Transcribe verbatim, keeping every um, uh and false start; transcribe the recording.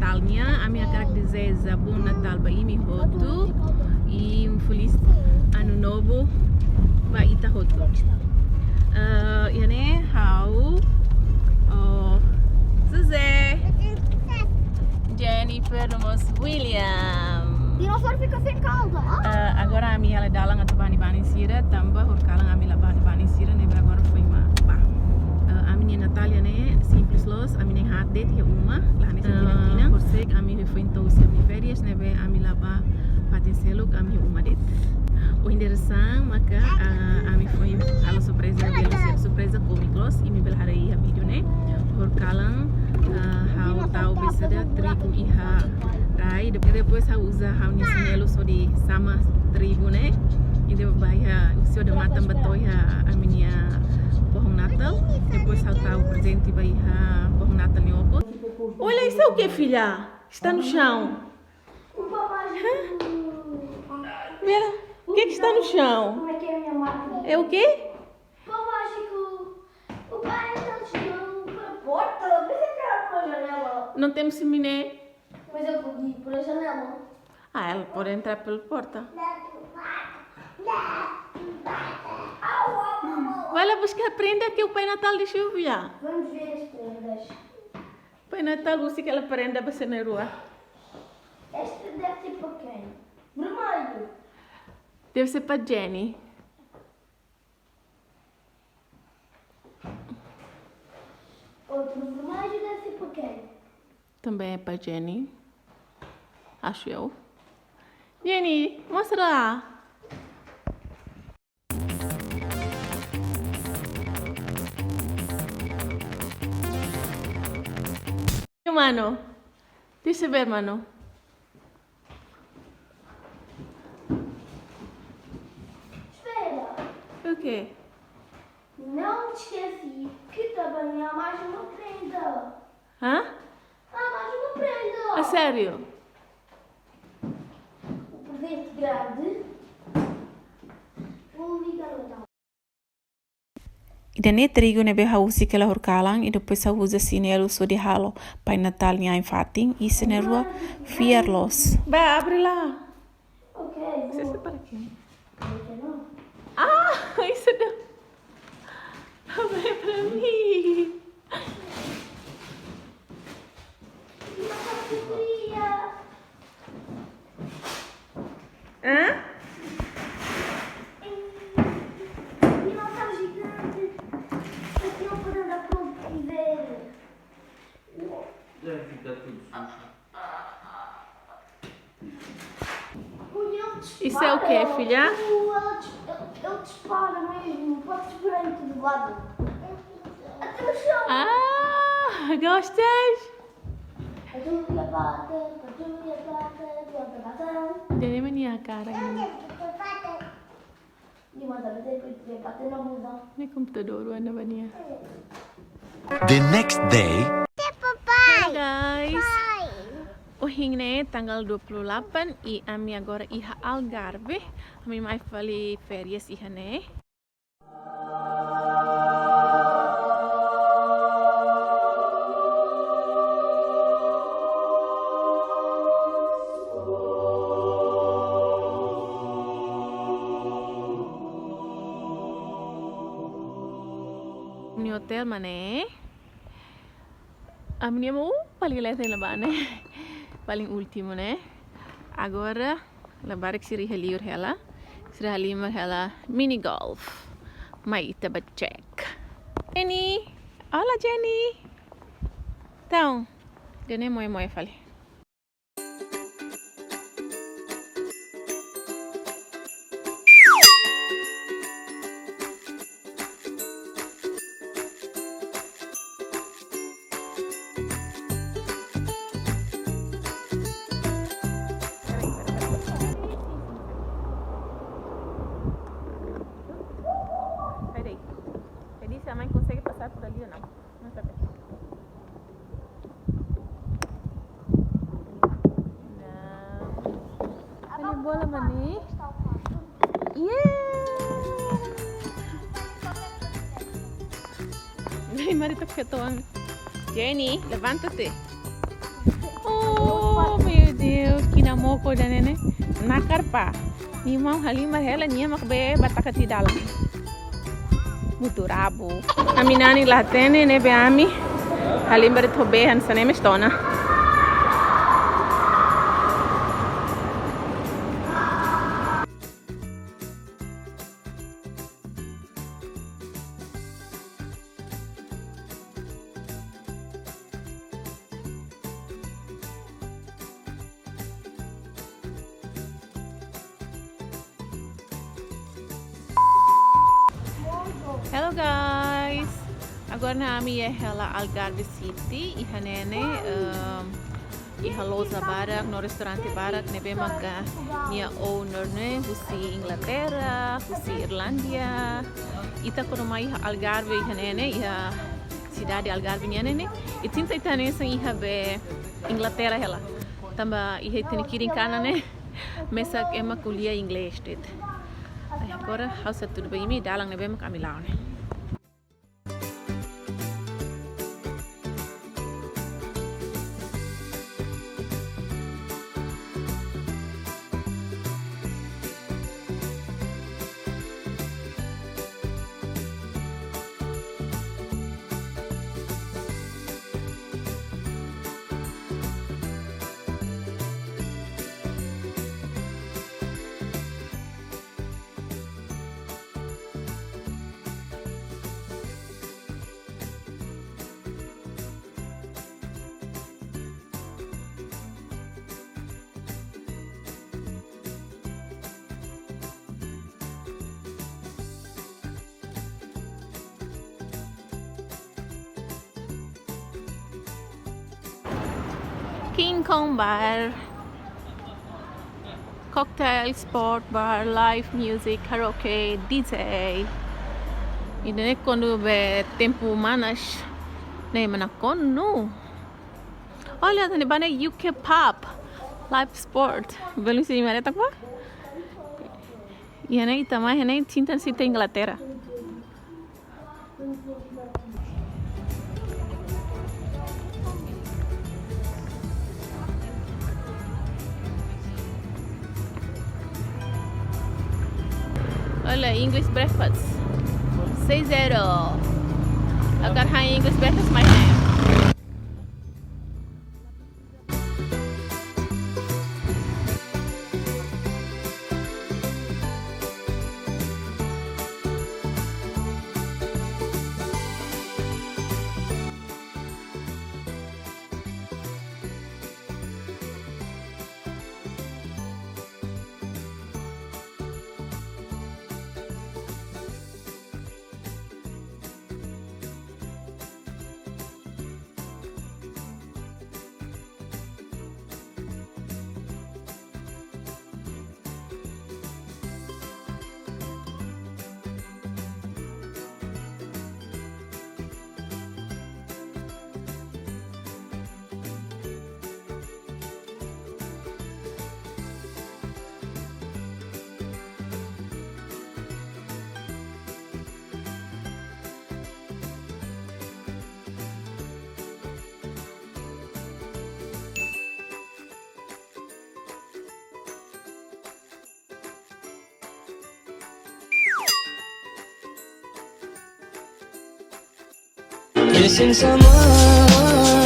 Natal nian, ami hakarak dezeja Bom Natal ba imi hotu i um feliz Ano Novo ba ita hotu. Eh, iha ne'e ha'u, oh, José, Jennifer, no mós William. Dinossauro fica sem cauda. Ah. Eh, agora ami hela dalan atu bá iha banin sira, tanba horikalan ami la bá iha banin sira, ne'ebé agora foin mak bá. Eh, ami-nia Natal iha ne'e simples loos, ami na'in-haat de'it iha uma, la hanesan tinan-tinan. Ah. Horisehik ami foin to'o husi ami-nia férias, ne'ebé ami la bá fatin seluk, ami iha uma de'it. Ohin dadeer-saan maka, ah, ami foin halo surpreza, bele surpreza kómiku loos, imi bele haree iha vídeo ne'e. Horikalan, ah, ha'u tau besada trigu iha rai. De-, depois ha'u uza ha'u-nia xinelu hodi sama trigu ne'e. I depois bá iha, husi odamatan bá to'o iha ami-nia pohon Natal. Depois ha'u tau prezente ba iha pohon Natal nia okos. Olha, isso é o quê, filha? Está no chão. Hã? Vera, o que que está no chão? Como é que é a minha máquina? É o quê? Pão mágico. O pai não chegou pela porta. Pensei que era pela janela. Não temos chaminé. Mas eu podia ir pela janela. Ah, ela pode entrar pela porta. Au, au, au, au. Vai lá buscar a prenda que o Pai Natal deixou, filha. Vamos ver as prendas. Pai Natal, você que ela prenda para ser na rua. Este deve ser para quem? Vermelho. Deve ser para Jenny. Outro vermelho deve ser para quem? Também é para Jenny. Acho eu. Jenny, mostra lá. Mano, deixa eu ver, mano. Espera. O quê? Não me esqueci que também há mais uma prenda. Hã? Há mais uma prenda. A sério? O presente grande. Vou ligar o tal. Ida-ne'e trigu ne'ebé ha'u husik hela horikalan, i depois ha'u uza xinelu hodi halo Pai Natal nia ain-fatin, i sira na'in-rua fiar loos. Bá, abre lá. Ok, vou. Isso é para quem? Para quem não? Ah, isso dá. Abre para mim. Hã? Dinossauro gigante. Aqui não pode andar pronto, velho. Deve ficar tudo sujo. Isso é o quê, filha? Ele dis-, ele, ele dispara mesmo. Pode disparar em todo lado. Até no chão. Ah, gostas? Ida-ne'e mak nia karak. Ne'e komputadór warna bania. The next day. Hello, guys. Ohin ne'e tanggal dua puluh delapan i ami agora iha Algarve. Ami mai fali férias iha ne'e. Ami-nia hotel mak ne'e. Ami-nia mak, uh, paling leten la bá ne'e. Paling últimu ne'e. Agora, labarik sira iha liur hela. Sira halimar hela mini golf. Mai ita bá cek. Jenny. Olá, Jenny. Entaun, ida-ne'e moe-moe fali. Peraí. Peraí, se a mãe consegue passar por ali ou não. Não tá bem. Não. Olha a bola, mané. Yeah! Vem, Marita, porque eu tô ang-, Jenny, levanta-te. Oh! Tiu, kina moko ida-ne'e ne'e nakar pá. Nia maun halimar hela, nia mak bee ba taka tiha dalan. Butuh rabu. Ami-nia nanin la hatene ne'ebé ami halimar to'o bee hanesan ne'e mós to'o ona. Hello guys, agora ne'e ami iha hela Algarve City, iha ne'e ne'e, ehm, iha loja barak, no restaurante barak, ne'ebé maka nia owner ne'e husi Inglaterra, husi Irlandia. Ita kuandu mai iha Algarve, iha ne'e ne'e, iha sidade Algarve nian ne'e ne'e, ita sente ita hanesan iha be Inglaterra hela. Tanba iha ita-nia kirin kanan ne'e mesak ema ko'alia inglés de'it. Ai, agora ha'u sei hatudu ba imi dalan ne'ebé mak ami la'o ne'e. King Kong Bar. Cocktail, sport bar, live music, karaoke, D J. Ida-ne'e kuandu be tempu manas ne'e mak nakonu. Olha, tani bane U K pub, live sport. Belum sih mana tak apa? Iha ne'e ita mai, iha ne'e sente ita Inglaterra. Olha, English breakfast. Seis euro. Agora ha'u English breakfast mai ne'e. Missing someone.